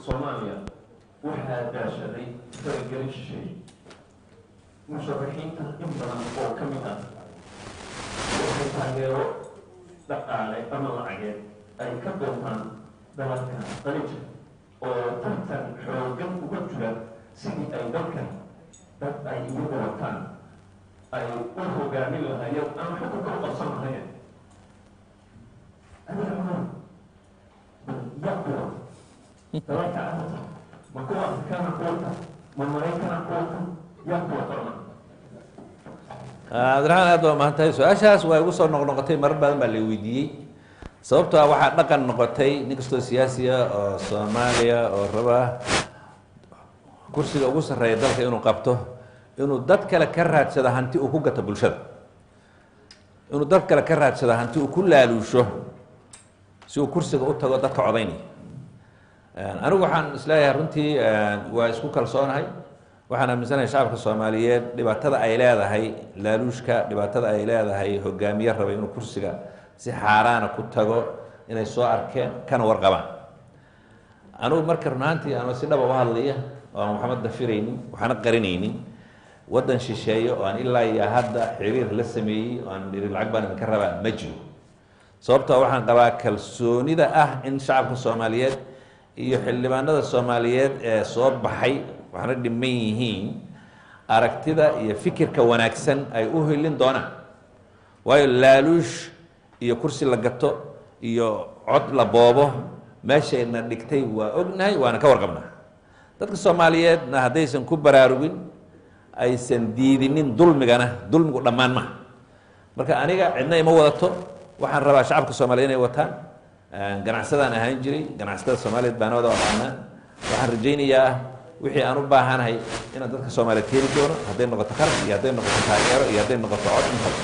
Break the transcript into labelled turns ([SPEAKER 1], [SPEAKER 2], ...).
[SPEAKER 1] Soomaaliya waxaa daashaday faragelin shisheeye. Musharaxiinta in badan oo ka mid ah waxay taageero dhaqaale ama lacageed ay ka doontaan dalalka Khaliijka oo tartan xoogan uga jira sidii ay dalkan dad ay iyagu wataan ay u hogaamin lahaayeen ama xukunka u qabsan lahaayeen. Adiga, Cumar, bal yaa ku wata dalalka Carabta? Ma kuwa Afrikaana ku wata? Ma Maraykana ku wata? Yaa ku wata, Cumar?
[SPEAKER 2] Cabdiraxmaan, aad baa mahadtahay. Su-aashaas waa igu soo noqnoqotay, marar badan baa la weydiiyey, sababtoo ah waxaa dhaqan noqotay nin kastoo siyaasiya oo Soomaaliya oo raba kursiga ugu sarreeya dalka inuu qabto inuu dad kale ka raadsado hanti uu ku gato bulshada, inuu dad kale ka raadsado hanti uu ku laaluusho si uu kursiga u tago dadka codaynaya. Anigu waxaan isleeyahay, runtii waa isku kalsoonahay. Waxaan aaminsanahay shacabka Soomaaliyeed dhibaatada ay leedahay laaluushka, dhibaatada ay leedahay hogaamiye raba inuu kursiga si xaaraana ku tago inay soo arkeen kana warqabaan. Anigu marka run ahaantii, anoo si dhaba u hadlaya oo aan waxba dafiraynin, waxna qarinaynin, waddan shisheeye oo aan ilaa iyo hadda xiriir la sameeyey oo aan iri lacag baan idinka rabaa ma jiro, sababtoo waxaan qabaa kalsoonida ah in shacabka Soomaaliyeed iyo xildhibaanada Soomaaliyeed ee soo baxay waxna dhiman yihiin aragtida iyo fikirka wanaagsan ay u helin doonaan, waayo laaluush iyo kursi la gato iyo cod la boobo meeshayna dhigtay waa ognahay, waana ka warqabnaa. Dadka Soomaaliyeedna haddaysan ku baraarugin, aysan diidinin dulmigana, dulmigu dhammaan maha. Marka aniga cidna ima wadato. Waxaan rabaa shacabka Soomaliya inay wataan. Ganacsadaan ahaan jiray, ganacsatada Soomaaliyeed baan wada aqaanaa. Waxaan rajaynayaa wixii aan u baahanahay inaan dadka Soomaaliyeed keeni doono, hadday noqoto kharash iyo hadday noqoto taageero iyo hadday noqoto cod intaba.